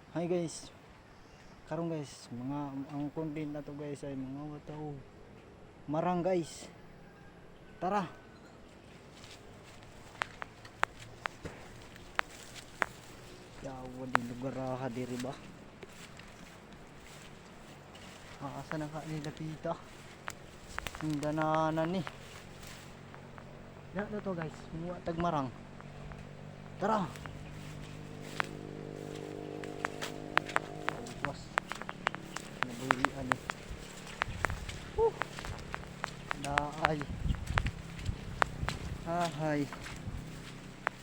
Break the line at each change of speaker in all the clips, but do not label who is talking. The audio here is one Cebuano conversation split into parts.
Hi guys. Karon guys, mga ang content na to guys ay mga wataw marang guys. Tara. Yawa di lugar ah, diri ba? Asa na ka nila tita? Ang dananan ni. Ya na to guys, mga tagmarang. Tara. Was. Nabuhian eh. Whew. Daay. Ahay.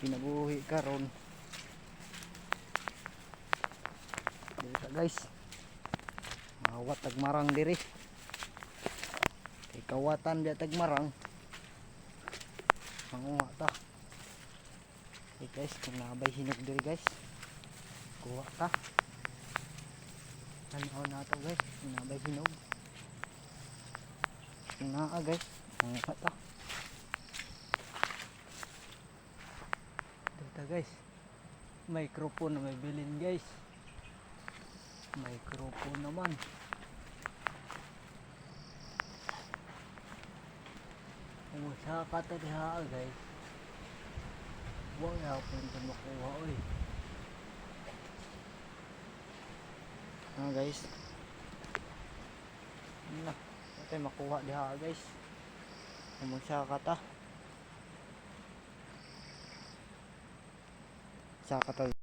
Pinabuhi karon. Diri ta guys. Mawat tagmarang diri. Kay kawatan biya tagmarang. Manguha ta. Okay guys, kung nabay hinog diri guys. Kuha ta. Tanaw na to guys, kung nabay hinog. Kung naa guys, manguha ta. Dito guys. Microphone na may bilin guys. Microphone naman. Umusaka ta diha guys. Wa yapon ta makuha oy. Ah guys. Na, wa tay makuha diha guys. Umusaka ta. Saka ta.